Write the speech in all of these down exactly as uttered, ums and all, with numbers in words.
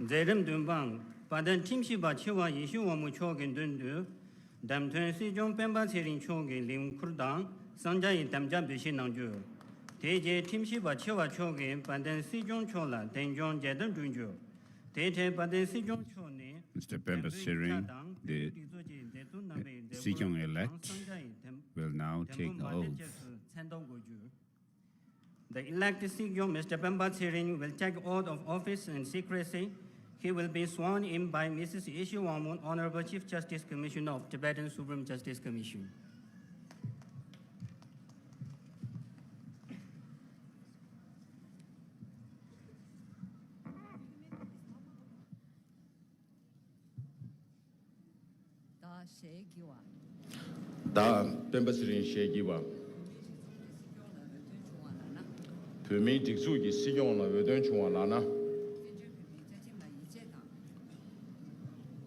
མཛད་རིམ་བདུན་པ། དཔལ་ལྡན་ཁྲིམས་ཞིབ་པ་ཆེ་བ་ཡེ་ཤེས་དབང་མོ་མཆོག་གི་མདུན་དུ། འདེམས་ཐོན་སྲིད་སྐྱོང་སྤེན་པ་ཚེ་རིང་མཆོག་གི་ལས་འཁུར་དང་གསང་རྒྱ་ཡི་དམ་བཅའ་འབུལ་བཞེས་གནང་རྒྱུ། དེ་རྗེས་ཁྲིམས་ཞིབ་པ་ཆེ་བ་མཆོག་གིས་དཔལ་ལྡན་སྲིད་སྐྱོང་མཆོག་ལ་དན་སྐྱོང་མཇལ་དར་སྒྲོན་རྒྱུ། དེའི་འཕྲལ་དཔལ་ལྡན་སྲིད་སྐྱོང་མཆོག་ནས། Mister Pemba Tsering, the Sejong-elect, will now take the oath. The elected Sejong, Mister Pemba Tsering, will take oath of office in secrecy. He will be sworn in by Missus Yeshe Wangmo, Honorable Chief Justice Commissioner of Tibetan Supreme Justice Commission. བདག་ཞལ་བགྱི་བ། བདག་སྤེན་པ་ཚེ་རིང་ཞལ་བགྱི་བ། བོད་མིའི་སྒྲིག་འཛུགས་ཀྱི་སྲིད་སྐྱོང་ལ་འོས་ཐོན་བྱུང་བ་ལགས་ན།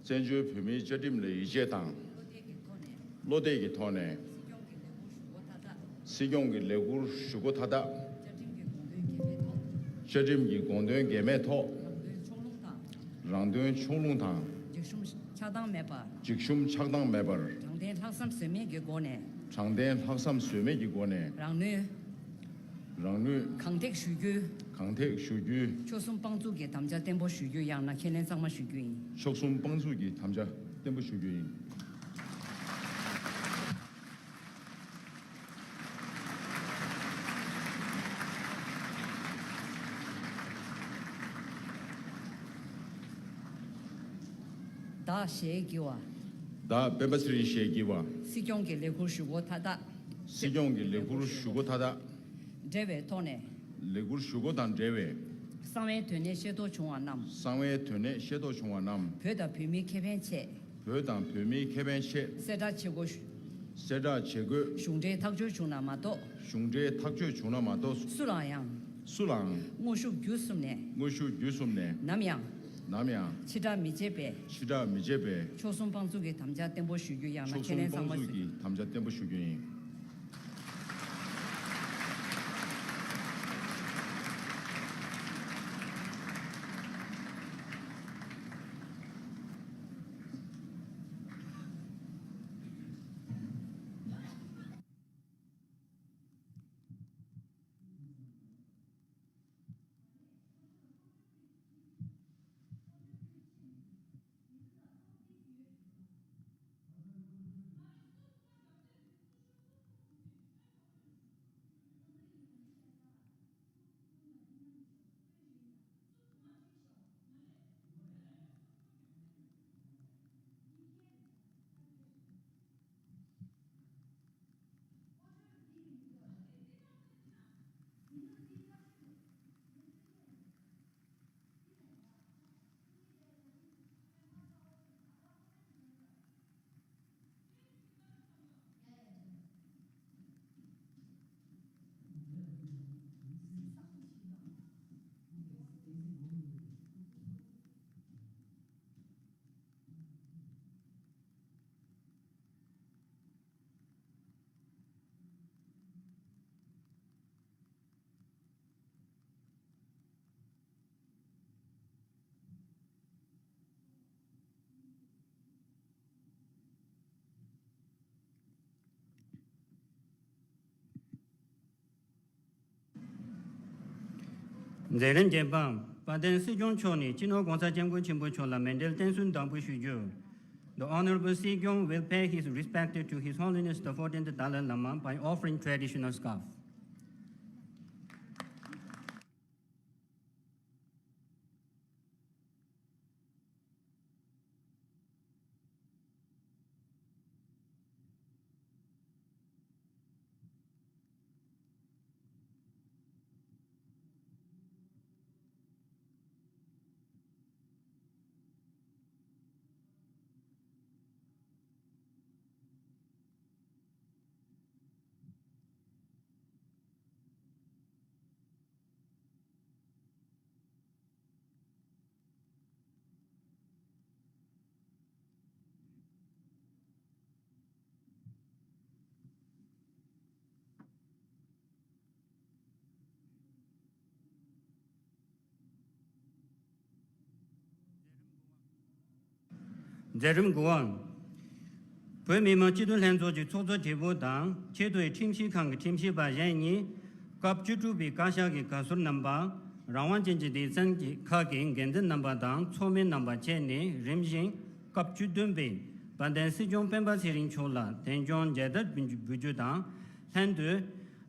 བཙན་བྱོལ་བོད་མིའི་བཅའ་ཁྲིམས་ལ་ཡིད་ཆེས་དང་། བློ་གཏད་ཀྱི་ཐོག་ནས། སྲིད་སྐྱོང་གི་ལས་ཁུར་ཞུ་སྒོ་མཐའ་དག་བཅའ་ཁྲིམས་ཀྱི་དགོངས་དོན་འགལ་མེད་ཐོག་རང་དོན་ཕྱོགས་ལྷུང་དང་། རང་དོན་ཕྱོགས་ལྷུང་དང་། འཇིགས་ཞུམ་ཆགས་སྡང་མེད་པར། འཇིགས་ཞུམ་ཆགས་སྡང་མེད་པར། དྲང་བདེན་ལྷག་བསམ་ཟོལ་མེད་ཀྱི་སྒོ་ནས། དྲང་བདེན་ལྷག་བསམ་ཟོལ་མེད་ཀྱི་སྒོ་ནས། རང་ནུས། རང་ནུས། གང་ཐེག་ཞུ་རྒྱུའི། གང་ཐེག་ཞུ་རྒྱུའི། མཆོག་གསུམ་དཔང་བཙུགས་ཀྱི་དམ་བཅའ་བརྟན་པོ་ཞུ་རྒྱུ་ཡང་ན་ཁས་ལེན་གཙང་མ་ཞུ་རྒྱུ་ཡིན། མཆོག་གསུམ་དཔང་བཙུགས་ཀྱི་དམ་བཅའ་བརྟན་པོ་ཞུ་རྒྱུ་ཡིན། བདག་ཞལ་བགྱི་བ། བདག་སྤེན་པ་ཚེ་རིང་ཞལ་བགྱི་བ། སྲིད་སྐྱོང་གི་ལས་ཁུར་ཞུ་སྒོ་མཐའ་དག་སྲིད་སྐྱོང་གི་ལས་ཁུར་ཞུ་སྒོ་མཐའ་དག་འབྲེལ་བའི་ཐོག་ནས། ལས་ཁུར་ཞུ་སྒོ་དང་འབྲེལ་བའི། གསང་བའི་དོན་གནད་ཤེས་རྟོགས་བྱུང་བ་རྣམས། གསང་བའི་དོན་གནད་ཤེས་རྟོགས་བྱུང་བ་རྣམས། བོད་དང་བོད་མིའི་ཁེ་ཕན་ཆེད། བོད་དང་བོད་མིའི་ཁེ་ཕན་ཆེད། གསལ་བསྒྲགས་བྱེད་དགོས། གསལ་བསྒྲགས་བྱེད་དགོས། གཞུང་འབྲེལ་ཐག་གཅོད་བྱུང་ན་མ་གཏོགས། གཞུང་འབྲེལ་ཐག་གཅོད་བྱུང་ན་མ་གཏོགས། སུ་ལའང་། སུ་ལའང་། དངོས་ཤུགས་བརྒྱུད་གསུམ་ནས། དངོས་ཤུགས་བརྒྱུད་གསུམ་ནས། ནམ་ཡང་། ནམ་ཡང་། ཕྱི་བསྒྲགས་མི་བྱེད་པའི། ཕྱི་བསྒྲགས་མི་བྱེད་པའི། མཆོག་གསུམ་དཔང་བཙུགས་ཀྱི་དམ་བཅའ་བརྟན་པོ་ཞུ་རྒྱུ་ཡང་ན་ཁས་ལེན་གཙང་མ་ཞུ། མཆོག་གསུམ་དཔང་བཙུགས་ཀྱི་དམ་བཅའ་བརྟན་པོ་ཞུ་རྒྱུ་ཡིན། མཛད་རིམ་བརྒྱད་པ། དཔལ་ལྡན་སྲིད་སྐྱོང་མཆོག་ནས་སྤྱི་ནོར་༸གོང་ས་༸སྐྱབས་མགོན་ཆེན་པོ་མཆོག་ལ་མཎྜལ་རྟེན་གསུམ་བདག་པོ་ཞུ་རྒྱུ། The Honorable Sejong will pay his respect to His Holiness the fourteenth Dalai Lama by offering traditional scarf. མཛད་རིམ་དགུ་པ། བོད་མི་མང་སྤྱི་འཐུས་ལྷན་ཚོགས་ཀྱི་ཚོགས་གཙོ་སྦྲེལ་པོ་དང་ཆེས་མཐོའི་ཁྲིམས་ཞིབ་ཁང་གི་ཁྲིམས་ཞིབ་པ་གཞན་གཉིས། སྐབས་བཅུ་དྲུག་པའི་བཀའ་ཤག་གི་བཀའ་ཟུར་རྣམ་པ། རང་དབང་ཅན་གྱི་སྡེ་ཚན་གྱི་ཁག་གི་འགན་འཛིན་རྣམ་པ་དང་ཚོགས་མི་རྣམ་པ་བཅས་ནས། རིམ་བཞིན་སྐབས་བཅུ་བདུན་པའི་དཔལ་ལྡན་སྲིད་སྐྱོང་སྤེན་པ་ཚེ་རིང་མཆོག་ལ་དལ་འབྱོར་མཇལ་དར་འབུལ་རྒྱུ་དང་། ལྷན་དུ་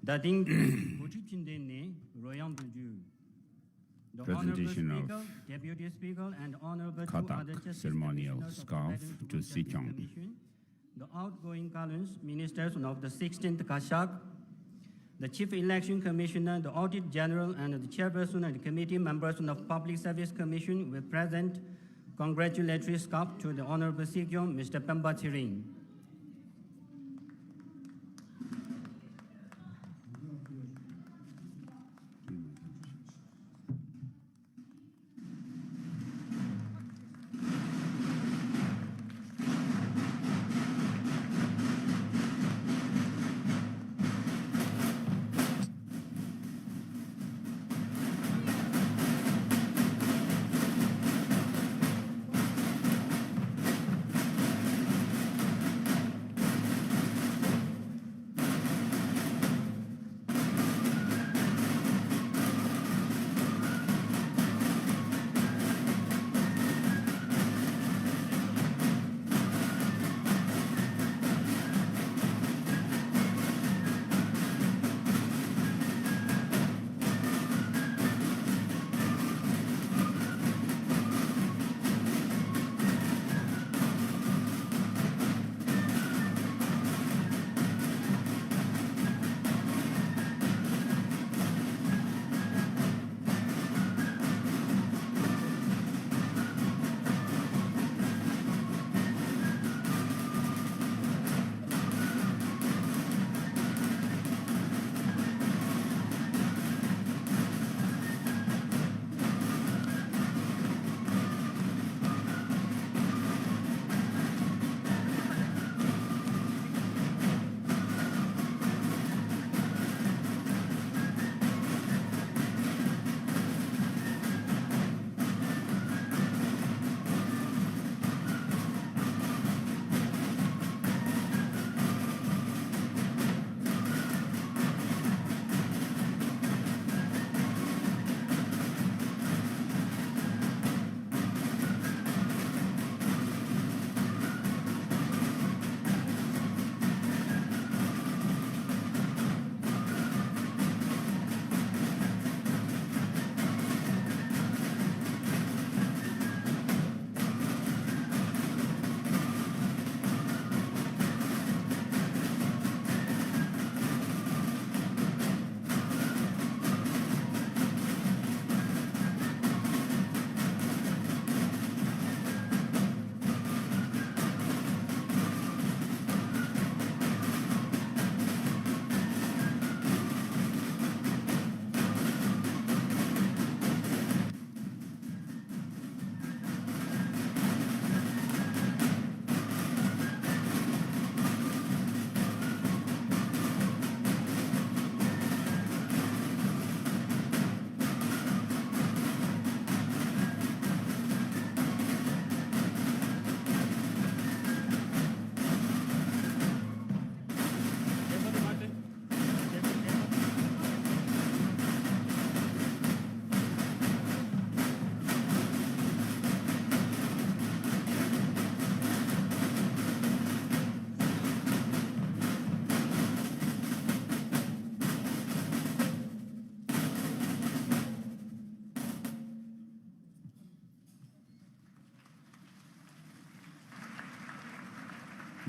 བརྡ་དོན་གོ་སྒྲིག་ཆེན་མོ་ནས་རོལ་དབྱངས་འབུལ་རྒྱུ། The Honorable Presentation of Speaker, Deputy Speaker, and Honorable two other Kathak Justice ceremonial Commissioners of the scarf Presidential to Justice Sichang. Commission, the outgoing Kalons, Ministers of the sixteenth Kashak, the Chief Election Commissioner, the Auditor General, and the Chairperson and the committee members of the Public Service Commission will present congratulatory scarf to the Honorable Sir Mister Pemba Tsering.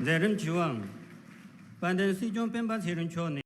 མཛད་རིམ་བཅུ་པ། དཔལ་ལྡན་སྲིད་སྐྱོང་སྤེན་པ་ཚེ་རིང་མཆོག་ནས།